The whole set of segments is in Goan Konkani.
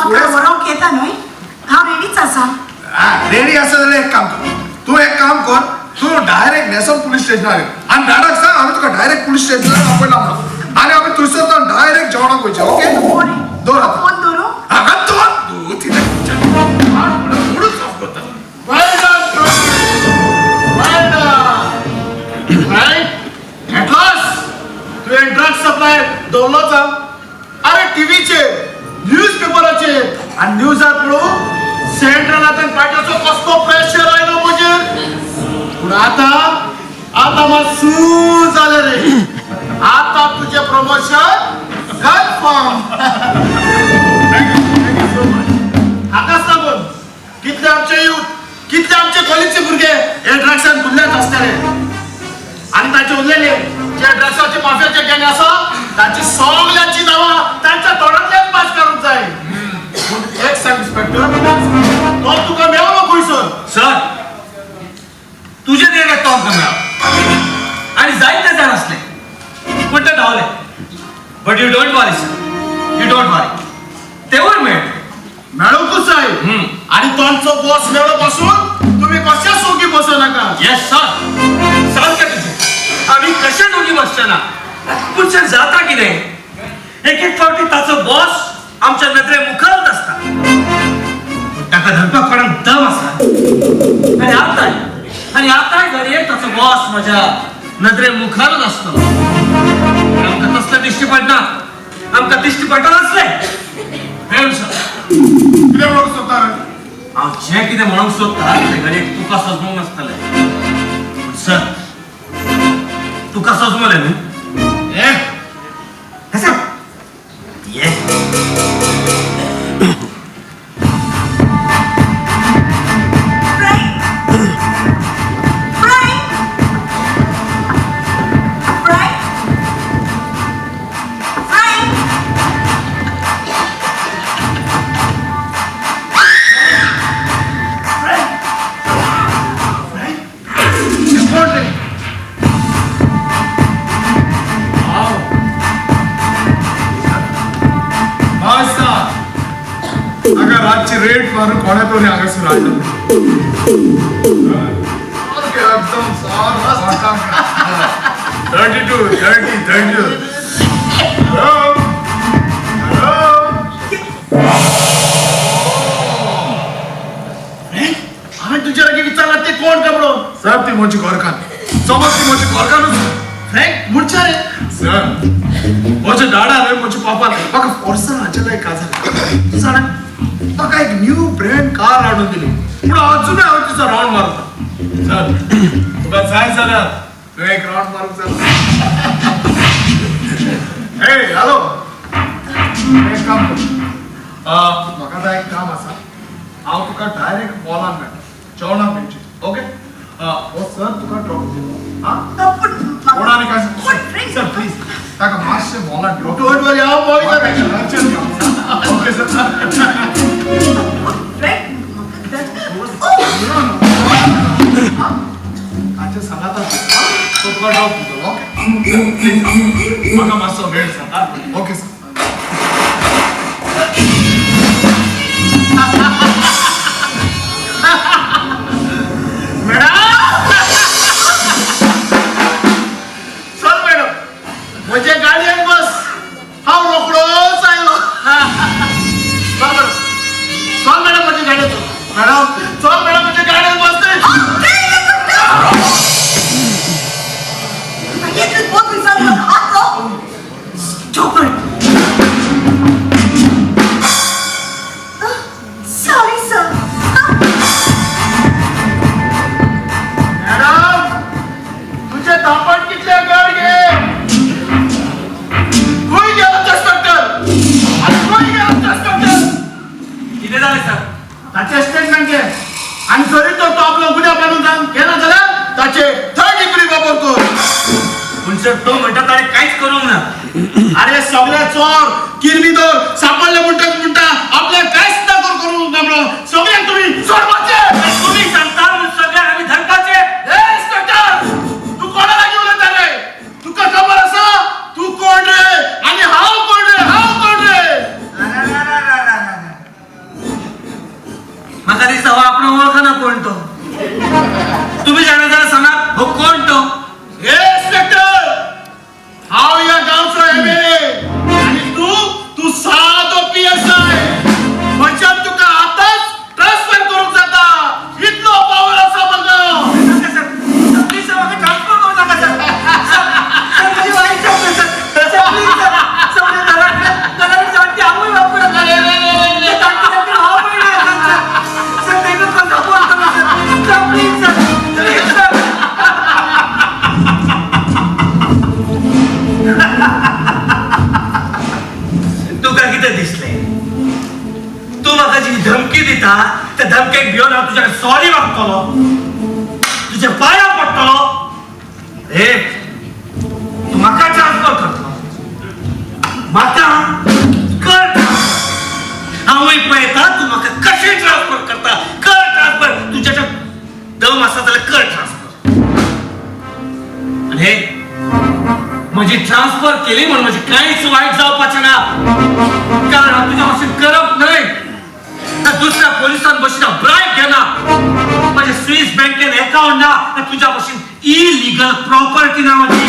म्हाका व्हरोंक येता न्हय, हांव रेडीच आसा. रेडी आसा जाल्यार एक काम कर, तूं एक काम कर, तूं डायरेक्ट नेसॉन पुलीस स्टेशनार यो आनी डाडाक सांग हांवें तुका डायरेक्ट पुलीस स्टेशनार आपयला म्हणून, आनी आमी थंयसर वचून डायरेक्ट जेवणाक वयचें. ओके, दवर आतां. फोन दवरूं? हांगा दवर. तूं तिणें म्हणून साफ करता. Well done, well done. Right? At last, तुवें ड्रग सप्लाय दवरलोच हा. अरे टीव्हीचेर, न्यूज पेपराचेर आनी न्यूजार पळोवन सेंट्रलांतल्यान पार्ट्याचो कसलो प्रेशर आयलो म्हजेर. पूण आतां आतां मात सू जालें रे. आतां तुजें promotion confirm. Thank you so much. हाकाच लागून कितले आमचे युथ, कितले आमचे कॉलेजचे भुरगे हे ड्रग्सान गुल्ल्यात आसतले आनी तांचे उरलेले जे ड्रग्साचे माफियाचे गँग आसा तांची सगल्यांची नांवां तांच्या तोंडांतल्यान पास काडूंक जाय. पूण एक सांग इन्स्पेक्टर, तो तुका मेवलो खंयसर? सर, तुजे देणे तो आमकां मेळ्ळो आनी जायते जाण आसले पूण ते धांवले. But you don't worry sir, you don't worry, तेवूय मेळटले. मेळोवंकूच जाय. आनी तांचो बॉस मेळो पासून तुमी कशेंच ओगी बसो नाका. येस सर, सारकें तुजें, आमी कशेंच ओगी बसचे ना. पूण सर जाता कितें, एक एक फावटी ताचो बॉस आमच्या नदरे मुखारच आसता, पूण ताका धरपाक कोणाक दम आसा? आनी आतांय घडये ताचो बॉस म्हज्या नदरे मुखारच आसतलो, पूण आमकां तसलें दिश्टी पडना, आमकां दिश्टी पडनासलें. प्रेम सर. कितें म्हणूंक सोदता रे? हांव जें कितें म्हणूंक सोदता तें घडये तुका सजमूंक नासतलें, पूण सर तुका सजमलें न्हू? ए. सर ये. Frank! Frank! Frank! Frank! कोण रे? हांव बादशा. हांगा रातची रेड मारून कोणा तरी हांगासर हाडलो. सारकें एकदम सारकें. 32, 30, 32. Hello, hello. हांवें तुज्या लागीं विचारलां ते कोण काय म्हणून. सर, ती म्हजी घरकान्न. समज ती म्हजी घरकान्नूच. फ्रँक, म्हणच्या रे. सर, म्हज्या डाडा न्हय, म्हज्या पापान म्हाका फोर्सान हाचे लायक काजार जाणा म्हाका एक न्यू ब्रँड कार हाडून दिली, पूण अजुनूय हांव तिचो रावंड मारता. सर, तुका जाय जाल्यार तुवें एक रावंड मारूंक जाता. हे हॅलो, एक काम कर, म्हाका आतां एक काम आसा, हांव तुका डायरेक्ट मॉलान मेळटा, जेवणाक मेळची. ओके हो सर तुका ड्रॉप दिता. आं, कोण आनी काय? सर प्लीज ताका मातशें मॉलान ड्रॉप. Don't worry, हांव पळयता ताका. Okay sir. Frank! हाचे सांगात तो तुका ड्रॉप दितलो. ओके, प्लीज म्हाका मातसो वेळ सांगा. Okay sir. Madam, चल मॅडम, म्हजे गाडयेन बस, हांव रोखडोच आयलो. चल मॅडम, चल मॅडम, म्हजे गाडयेन. मॅडम, चल मॅडम, म्हजे गाडयेन बस. इतलें बोत विचारलं हात लाव. Stop it! Sorry, sir. Madam, तुझे धापण कितले गड गे. खंय गेलो इन्स्पेक्टर? आनी खंय गेलो इन्स्पेक्टर? कितें जालें सर? ताचे स्टेटमेंट घे आनी जरी तर तो आपलो गुन्यांव मानून जावन घेना जाल्यार ताचे थर्ड डिग्री वापर कर. पूण सर, तो म्हणटा ताणें कांयच करूंक ना. अरे सगळे चोर किरमिदोर सापडले म्हणटा म्हणटा आपल्याक कांयच ना करूंक ना म्हणून सगळ्यांक तुमी सोडपाचे. तुमी सांगता म्हणून सगळ्यांक आमी धरपाचे? ए इन्स्पेक्टर, तूं कोणा लागीं उलयता रे? तुका खबर आसा तूं कोण रे आनी हांव कोण रे? हांव कोण रे? जाणा कोण तो. तुम्ही जाणा जाल्यार सांगा हो कोण तो. हे इन्स्पेक्टर, हांव ह्या गांवचो एमएलए आनी तूं तूं सादो पीएसआय. म्हणच्यान तुका आतांच ट्रान्सफर करूंक जाता, इतलो पावर आसा म्हाका. सर, प्लीज सर, म्हाका ट्रान्सफर करूं नाका सर. सर, सर, म्हजी वायट जातली sir. Sir please sir, sir म्हज्या घराकडेन जाणटी आवय बापूय आसा. ते जाणटे जाणटे भाव भयण आसा सर. सर तेंकां कसो पळयतलो sir. Sir please sir, please sir. तुका कितें दिसलें? तूं म्हाका जी धमकी दिता त्या धमकेक भिवन हांव तुज्या सॉरी मागतलो, तुज्या पांयां पडटलो. ए, तूं म्हाका ट्रान्सफर करतलो, म्हाका कर ट्रान्सफर. हांवूय पळयता तूं म्हाका कशें ट्रान्सफर करता. कर ट्रान्सफर, तुज्या दम आसा जाल्यार कर ट्रान्सफर. आनी हे म्हजी ट्रान्सफर केली म्हूण म्हजी कांयच वायट जावपाचें ना, कारण हांव तुज्या भशेन करप न्हय. ना दुसऱ्या पोलिसान भशेन हांव ब्रायब घेना. म्हजें स्विस बँकेन एकाउंट ना, ना तुज्या भशेन इलिगल प्रॉपर्टी ना म्हजी.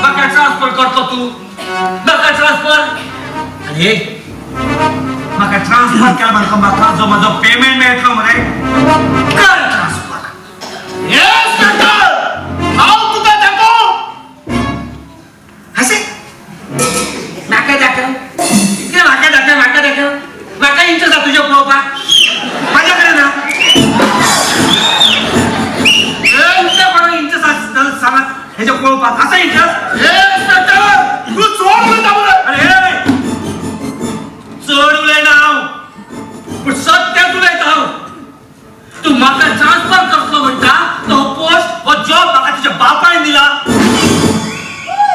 म्हाका ट्रान्सफर करतलो तूं, म्हाका ट्रान्सफर. आनी हे म्हाका ट्रान्सफर केला म्हाका म्हाका जो म्हजो पेमेंट मेळटलो मरे, कर ट्रान्सफर. हे इन्स्पेक्टर, हांव तुका दाखोवं. अशें म्हाका दाखय, कितें म्हाका दाखय, म्हाका दाखय. म्हाका इंट्रस्ट आसा तुजें पळोवपाक, म्हाज्या कडेन ना. तुमच्या कोणाक इंट्रस्ट आसा सांगात हेजें पळोवपाक आसा इंट्रस्ट? हे इन्स्पेक्टर, तूं चोड उलयता मरे. अरे चड उलयना हांव, पूण सत्याच उलयता हांव. तूं म्हाका ट्रान्सफर करतलो म्हणटा तो पोस्ट हो जॉब म्हाका तुज्या बापायन दिला.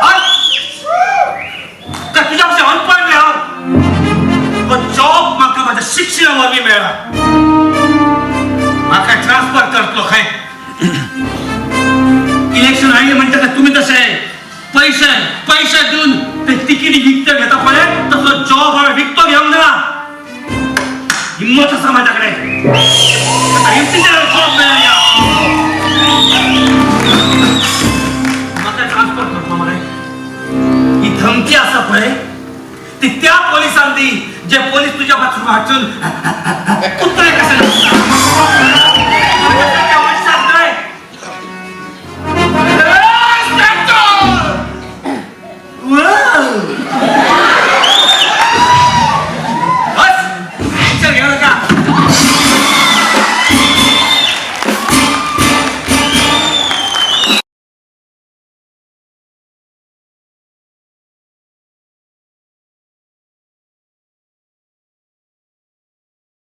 हय? काय तुज्या भशेन अनपण रे हांव? हो जॉब म्हाका म्हाज्या शिक्षणा वरवीं मेळ्ळा. म्हाका ट्रान्सफर करतलो खंय? इलेक्शन आयलें म्हणटा तुमी तशें पयशे पयशे दिवन ते तिकेटी विकते घेता पळय, तसलो जॉब हांवें विकतो घेवंक ना. हिम्मत आसा म्हाज्या कडेन. हिमतीचेर जॉब मेळ्ळा. म्हाका ट्रान्सफर करतलो मरे, ही धमकी आसा पळय ती त्या पोलिसान दी, जे पोलीस तुज्या बाजून वाचून